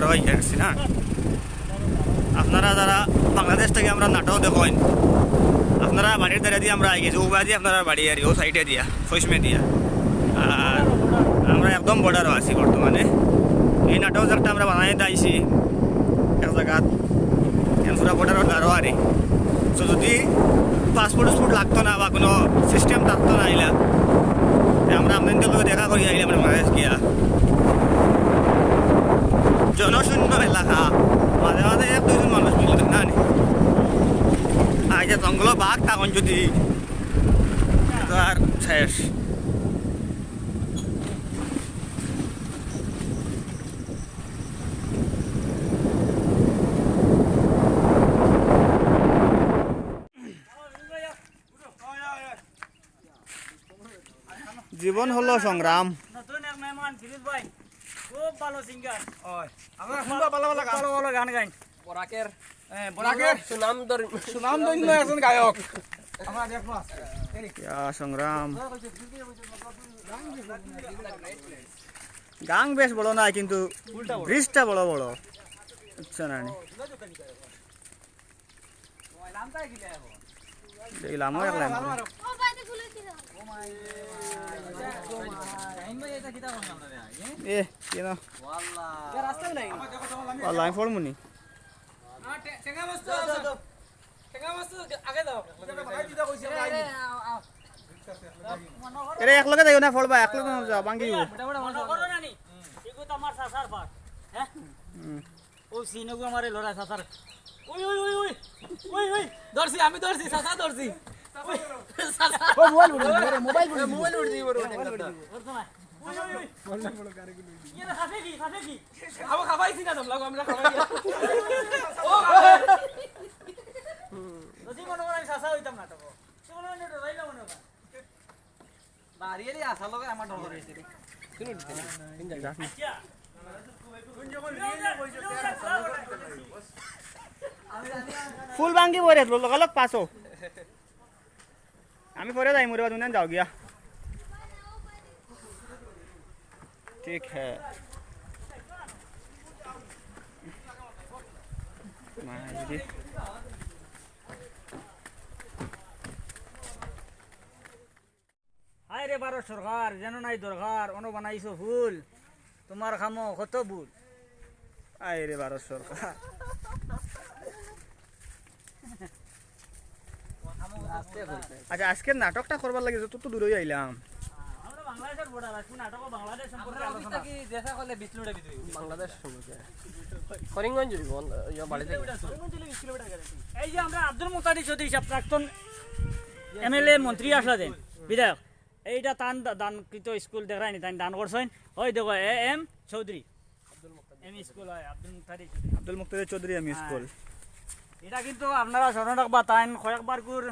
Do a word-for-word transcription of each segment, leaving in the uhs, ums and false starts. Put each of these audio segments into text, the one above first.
নাটোর আইছি না? আপনারা যারা বাংলাদেশ থাকি আমরার নাটক দেখইন, আপনারার বাড়ির ধারে দিয়া আমরা আই গেছি, ও বায়দি আপনারার বাড়ি আর ও সাইডে দিয়া, ফইশমে দিয়া। আর আমরা একদম বর্ডারো আছি বর্তমানে। এই নাটক একটা আমরা বানাইতে আইছি এক জাগাত, এন পুরা বর্ডারর ধারো আরি। তো যদি পাসপোর্ট উসপোর্ট লাগতো না বা কোনো সিস্টেম থাকতো না আইলা, তে আমরা আপনাদের লগে দেখা করি আইলাম বাংলাদেশ গিয়া। জনশূন্য এলাকা, মাঝে মাঝে এক দুইজন মানুষ মিলতো না নি। আর যে জঙ্গলো বাঘ তখন যদি, তো আর শেষ। জীবন হলো সংগ্রাম। নতুন এক মেহমান ফিরোজ ভাই, খুব ভালো সিঙ্গার। ওই, আমরা শুনবা ভালো ভালো গান। ভালো ভালো গান গাইন। বরাকের, হ্যাঁ, বরাকের সুনাম ধর-, সুনামধন্য একজন গায়ক। আমরা দেখবো আজকে। ইয়া সংগ্রাম। গাং বেশ বড় না, কিন্তু ব্রিজটা বড় বড়। আচ্ছা, না নি। দেখলাম, ও এক লাইন করে। এ, কেন? ওয়াল্লাহ, আমি পড়মু নি। এরে, এক লগে যাইও না, পড়বা, এক লগে যাও, ভাঙ্গি যাইবো। মনে করো না নি? এগু তো আমার চাচার পার। হ্যাঁ? হুম। ও সিনগু আমারে লড়া চাচার। ওই, ওই, ওই, ওই। ওই, ওই। ধরছি, আমি ধরছি, চাচা ধরছি। ওই, চাচা। ও মোবাইল উড়ে দিবো, মোবাইল উড়ে দিবো। মোবাইল উড়ে দিবো, মোবাইল উড়ে দিবো। ধরছো না? ওই, ওই, ওই। ইয়ে রে, খাবে কি, খাবে কি? আমি খাবাইছি না, তোমরা, আমরা খাবাই না। ও, খাবাই। যদি মনে করো আমি চাচা হইতাম না, তবু। সে মনে হয় ডরাইলাম মনে হয়। বাড়িয়ে আসার লগে আমার ডর করে। ফুল ভাঙ্গি পড়ে, লগালগ পাছো। আমি পরে যাই, মুরে বাদ যাও গিয়া। ঠিক হ্যাঁ। মাঝে। হায় রে ভারত সরকার, যেন নাই দরকার, অনো বানাইছো ফুল, তোমার খামো কত ভুল। হায় রে ভারত সরকার। আচ্ছা, আজকের নাটকটা করবার লাগি যত তো দূরই আইলাম। আমরা বাংলাদেশের বর্ডার, আজকে নাটকও বাংলাদেশ সম্পর্কে আলোচনা। কি দেখা করলে বিষ্ণুটা বিদ্রোহী? বাংলাদেশ সম্পর্কে। করিমগঞ্জ হইব, ইয়া বাড়ি থেকে। করিমগঞ্জ হইলে বিশ কিলোমিটার গ্যারান্টি। এই যে আমরা আব্দুল মুক্তাদির চৌধুরী সাহেব, প্রাক্তন এমএলএ, মন্ত্রী আসলা দেন, বিধায়ক, এইটা তান দা-, দানকৃত স্কুল দেখরায়নি, তাই দান করছেন। ওই দেখো, A M Chowdhury. M E school হয়, আব্দুল মুক্তাদির চৌধুরী। আব্দুল মুক্তাদির চৌধুরী এম ই হ্যাঁ। স্কুল। এটা কিন্তু আপনারা স্মরণ রাখবা, তাইন কয়েকবার করে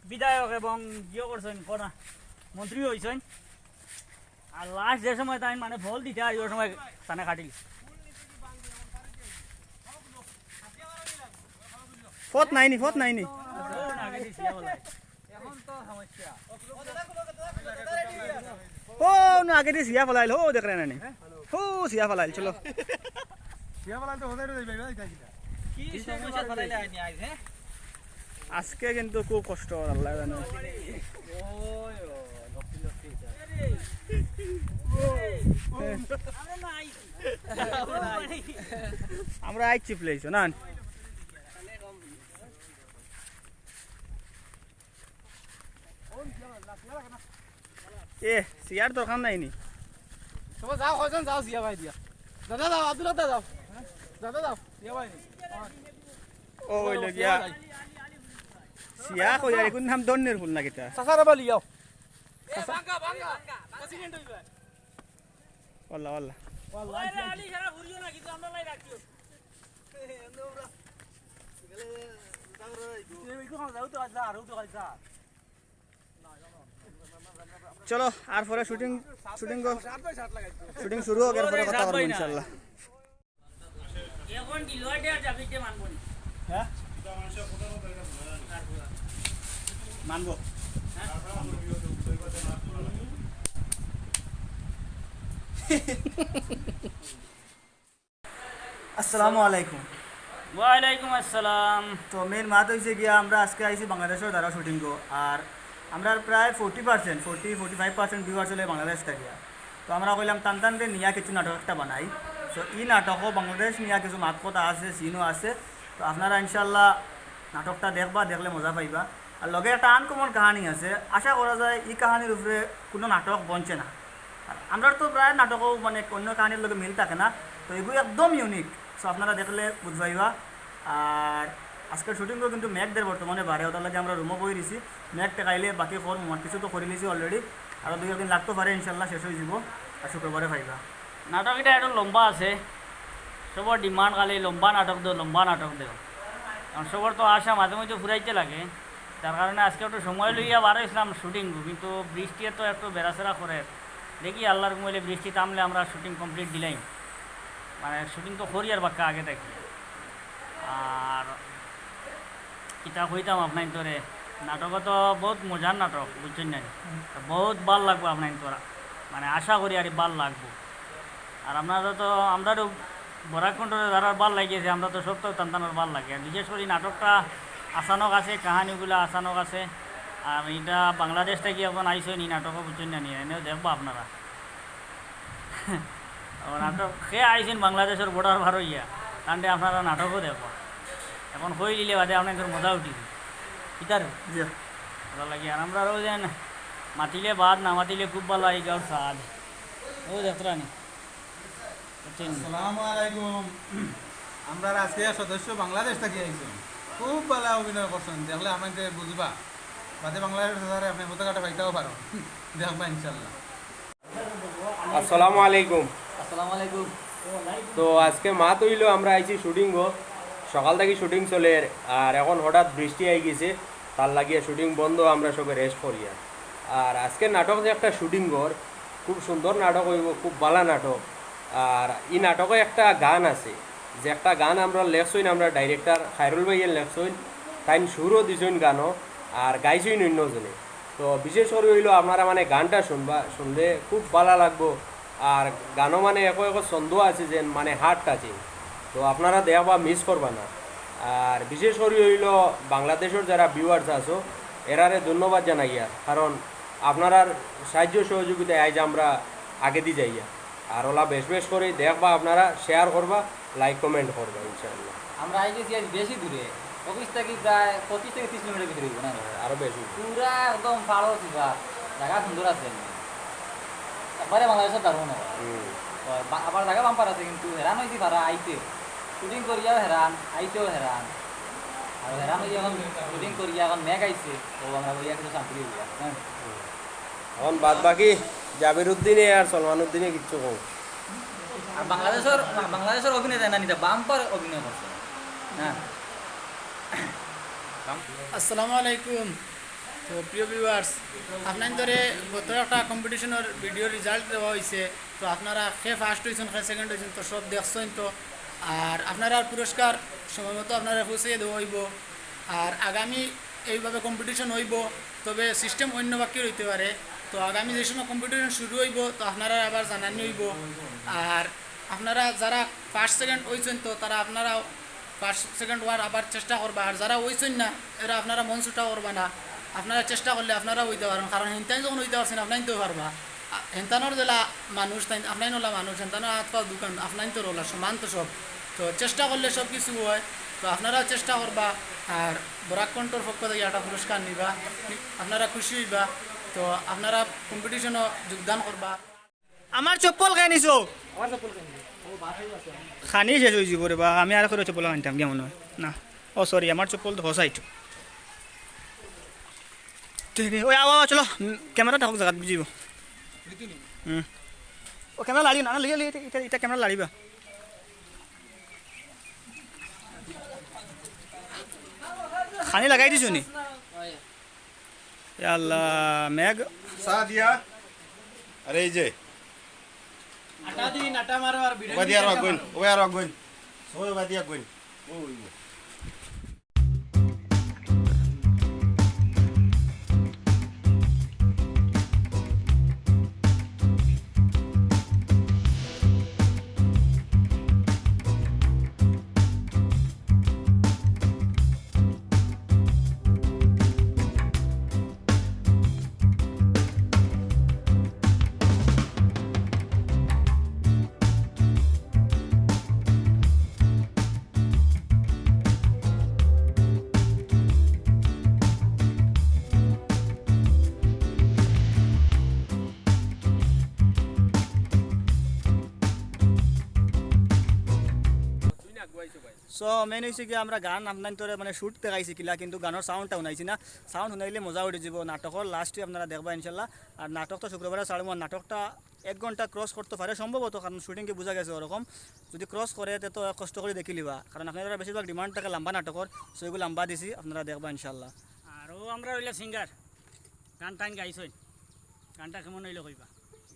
বিধায়ক এবং ইয়ে করছেন, কোনা মন্ত্রী হইছেন। আর লাস্ট যে সময় তাইন মানে ফল দিতে আর ওই সময় তানে কাটিল। ফত নাইনি, ফত নাইনি। ও, না, আগে দিছি, বলে। এখন তো সমস্যা। ও, না, আগে দিয়ে সিয়া ফলাইল, ও, দেখ রে না নি। ও, সিয়া ফলাইল, চলো। সিয়া ফলাইল তো হোদাই রোদাই ভাই, ভাই, তাই কিনা? কি সমস্যা ফলাইলে আইনি আইজ, হ্যাঁ? আজকে কিন্তু খুব কষ্ট, আল্লাহ জানে। ওই, ও, লক্ষ্মী, লক্ষ্মী, যা। আমরা না আইছি। আমরা আইছি প্লেস, না? এ, সিয়ার দরকার নাই নি। তোমরা যাও, কয়জন যাও, সিয়া ভাই দিয়া। দাদা যাও, আব্দুল দাদা যাও। দাদা যাও, সিয়া ভাই। ও, ওই লো গিয়া। সিয়া কই আর এখন নাম দন্নের ফুল না কিতা? চাচা রে বলি যাও। এ, ভাঙ্গা, ভাঙ্গা। প্রেসিডেন্ট হইবে। ওয়াল্লা, ওয়াল্লা। ওয়াল্লা, ওরে আইছে, আইছে। আলী, সারা ঘুরিও না, কিন্তু আমরা লাই রাখিও। চলো, আর পরে শুটিং, শুটিং গো-, শুটিং শুরু হোক, এরপরে কথা বলবো ইনশাল্লাহ। এখন ডিলওয়ার্ডে আর জাবিতে মানবো না। হ্যাঁ? মানবো। হ্যাঁ? আসসালামু আলাইকুম। ওয়ালাইকুম আসসালাম। তো মেইন মাত অইছে গিয়া, আমরা আজকে আইছি বাংলাদেশর দ্বারা শুটিংও। আর আমরার প্রায় forty percent, forty forty five percent viewers অইলে বাংলাদেশ থাকিয়া। তো আমরা কইলাম তান তানরে নিয়া কিছু নাটক একটা বানাই। তো ই নাটকও বাংলাদেশ নিয়া কিছু মাত কথা আছে, সিনও আছে। তো আপনারা ইনশাআল্লাহ নাটকটা দেখবা, দেখলে মজা পাইবা। আর লগে একটা আনকমন কাহিনী আছে, আশা করা যায় ই কাহিনীর উপরে কুনু নাটক বনছে না। আর আমরার তো প্রায় নাটকও মানে অন্য কাহিনীর লগে মিল থাকে না, তো এগু একদম ইউনিক। সো আপনারা দেখলে বুঝবাইবা। আর আজকের শুটিংও কিন্তু মেঘ দের বর্তমানে বারে, ওটার লাগি আমরা রুমও বই দিছি। মেঘ টেকাইলে বাকি করমু, আর কিছু তো করিলিছি অলরেডি, আরও দুই একদিন লাগতো পারে, ইনশাল্লাহ শেষ অইযিবো, আর শুক্রবারে পাইবা। নাটক ইটা একটু লম্বা আছে, সবর ডিমান্ড খালি লম্বা নাটক দেও, লম্বা নাটক দেও। কারণ সবর তো আশা মাঝে মধ্যে ফুরাইতে লাগে, যার কারণে আজকে একটু সময় লইয়া বার অইছিলাম শুটিং, কিন্তু বৃষ্টিয়ে তো একটু বেড়াছেড়া করে। দেখি আল্লাহর হুকুম অইলে বৃষ্টি থামলে আমরা শুটিং কমপ্লিট দিলাইমু, মানে শুটিং তো করি আর বাক্কা আগে থাকি। আর কিতা কইতাম আপনাইনতরে, নাটক তো বউত মজার নাটক, বুঝছইন না নি? বউত ভালা লাগবো আপনাইনতর, মানে আশা করি আর ভালা লাগবো। আর আপনারা তো, আমরারও বরাক কণ্ঠরে যারার ভালা লাগিছে, আমরা তো সব তো তান তানর ভালা লাগে। আর বিশেষ করি নাটকটা আচানক আছে, কাহিনীগুলা আচানক আছে। আর ইটা বাংলাদেশ থাকি অখন আইছইন ই নাটকও, বুঝছইন না নি, এনেও দেখবা আপনারা। ও নাটক, কে আইছইন বাংলাদেশর বর্ডার পার অইয়া, তানরে আপনারা নাটকও দেখবা। অখন কইলিলে বাদে আপনাইনতর মজা উঠিবো। কিতার? জি। ভালা লাগে। আর আমরারও যেন মাতিলে বাদ, না মাতিলে খুব ভালা, ই গাঁওর স্বাদ। ও দেখতরা নি। বুঝছইন? আসসালামু আলাইকুম। আমরার আজকে এক সদস্য বাংলাদেশ থাকি আইছইন, খুব ভালা অভিনয় করছইন, দেখলে আপনাইনতে বুঝবা। বাদে বাংলাদেশ থাকি আপনে পথে ঘাটে পাইতাও পারইন, দেখবা ইনশাল্লাহ। আসসালামু আলাইকুম। আসসালামু আলাইকুম। তো আজকে মাত অইলো আমরা আইছি শুটিংও, সকাল থাকি শুটিং চলের, আর অখন হঠাৎ বৃষ্টি আইগেছে, তার লাগিয়া শুটিং বন্ধ, আমরা সবে রেস্ট করিয়ার। আর আজকে নাটক যে একটা শুটিংর, খুব সুন্দর নাটক অইবো, খুব ভালা নাটক। আর ই নাটকো একটা গান আছে, যে একটা গান আমরা লেখছইন, আমরা ডাইরেক্টর খায়রুল ভাইয়ে লেখছইন, তাইন সুরও দিছইন গানো, আর গাইছইন অইন্যজনে। তো বিশেষ করি অইলো আপনারা মানে গানটা শুনবা, শুনলে খুব ভালা লাগবো। আর গানো মানে একো একো ছন্দ আছে যে মানে হার্ট টাচিং, তো আপনারা দেখবা, মিস করবা না। আর বিশেষ করি অইলো বাংলাদেশর যারা ভিউয়ার্স আছো, এরারে ধন্যবাদ জানাইয়ার, কারণ আপনারার সাহায্য সহযোগিতায় আইজ আমরা আগেদি যাইয়ার। আর অলা বেশ বেশ করি দেখবা আপনারা, শেয়ার করবা, লাইক কমেন্ট করবা ইনশাআল্লাহ। আমরা আইগেছি আইজ বেশি দূরে, অফিস থাকি প্রায় পঁচিশ থাকি তিরিশ কিলোমিটার ভিতরে অইবো না? আরো বেশি। পুরা একদম পাহাড়র চূড়া, জাগা সুন্দর আছে। একবারে বাংলাদেশর দারুণ অয়। হুম। তো বা-, আবার জাগা বাম্পার আছে, কিন্তু হেরান অইছি পারা আইতে, শুটিং করিয়াও হেরান, আইতেও হেরান। আর হেরান অইয়া অখন শুটিং করিয়া অখন মেঘ আইছে, তো আমরা বইয়া কিছু শান্তি অইয়া, হ্যাঁ। অখন বাদ বাকি জাবির উদ্দিনে আর সলমান উদ্দিনে কিচ্ছু কও। আর বাংলাদেশর, বাংলাদেশর অভিনেতা না নিতা বাম্পার অভিনয় করছে। হ্যাঁ। আসসালামু আলাইকুম। তো প্রিয় ভিউয়ার্স, আপনাইনতরে গত একটা কম্পিটিশনর ভিডিওর রেজাল্ট দেওয়া অইছে। তো আপনারা কে ফার্স্ট অইছইন, কে সেকেন্ড অইছইন, তো সব দেখছইন তো। আর আপনারার পুরস্কার সময় মতো আপনারা পৌঁছাইয়া দেওয়া অইবো। আর আগামী এইভাবে কম্পিটিশন অইবো, তবে সিস্টেম অইন্য বাক্যর অইতে পারে। তো আগামী যে সময় কম্পিটিশন শুরু অইবো, তো আপনারারে আবার জানানি অইবো। আর আপনারা যারা ফার্স্ট সেকেন্ড অইছইন, তো তারা আপনারা ফার্স্ট সেকেন্ড অওয়ার আবার চেষ্টা করবা। আর যারা অইছইন না, এরা আপনারা মন ছুটা করবা না। আপনারা চেষ্টা করলে আপনারা অইতা পারইন, কারণ হেনতাইন যখন অইতা পারছইন, আপনাইন তো পারবা। আ, হেনতানর যেলা মানুষ, তাইন আপনাইন অলা মানুষ, হেনতানর আত পাও দুখান, আপনাইন তো অলা সমান তো সব। তো চেষ্টা করলে সব কিছু অয়। তো আপনারাও চেষ্টা করবা, আর বরাক কণ্ঠর পক্ষ থাকি একটা পুরস্কার নিবা, আপনারা খুশি অইবা। তো আপনারা কম্পিটিশনো যোগদান করবা। আমার চপ্পল খাই নিছো? খানি শেষ অইযিবো রে বা, আমি আর করে চপ্পল খাইতাম গিয়া মনো অয়। না, ও সরি, আমার চপ্পল তো হসাইট। ঠিক আছে, ওই আও, আও, চলো, উম, ক্যামেরা থাকুক জাগাত বুঝিবো। হুম। ও ক্যামেরা লাড়িও না, না, লিয়ে, লিয়ে, এটা, এটা, এটা ক্যামেরা লাড়িবা। খানি লাগাই দিছো নি? ইয়া আল্লাহ, মেঘ। চা দিয়া। আরে এই যে। আটা দিন, আটা মারো আর ভিডিও ওবা দিয়া রাখবেন, ওবা আর রাখবেন। সবাই ওবা দিয়া রাখবেন। ও, ওই। তো মেইন অইছে কি, আমরা গান আপনাইন্তরে মানে শুট দেখাইছি কিলা, কিন্তু গানর সাউন্ডটা হুনাইছি না। সাউন্ড হুনাইলে মজা উঠি যিবো, নাটকর লাস্টে আপনারা দেখবা ইনশাল্লাহ। আর নাটক তো শুক্রবারে ছাড়মু, আর নাটকটা এক ঘন্টা ক্রস করতো পারে সম্ভবত, কারণ শুটিংয়ে বুঝা গেছে ওরকম। যদি ক্রস করে, তে তো কষ্ট করি দেখিলিবা, কারণ আপনারা বেশিরভাগ ডিমান্ড থাকে লাম্বা নাটকর, সো এগু লাম্বা দিছি, আপনারা দেখবা ইনশাল্লাহ। আর ও আমরা অইলা সিঙ্গার, গান টাইন গাইছইন, গানটা কেমন অইলো কইবা?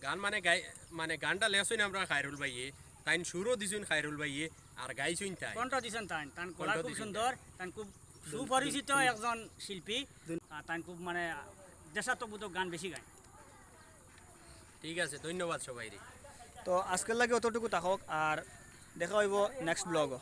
গান মানে গাই, মানে গানটা লেখছইন আমরা খায়রুল ভাইয়ে, তাইন সুরও দিছইন খায়রুল ভাইয়ে, আর গাইছইন তাইন। কণ্ঠ দিছইন তাইন, তান গলা কণ্ঠ খুব দিছইন সুন্দর, তাইন। তান খুব সুপরিচিত একজন শিল্পী। আর তাইন খুব মানে দেশাত্মবোধক গান বেশি গাইন। ঠিক আছে, ধন্যবাদ সবাইরে। তো আজকের লাগি অতটুকু থাকক, আর দেখা অইবো নেক্সট ব্লগও।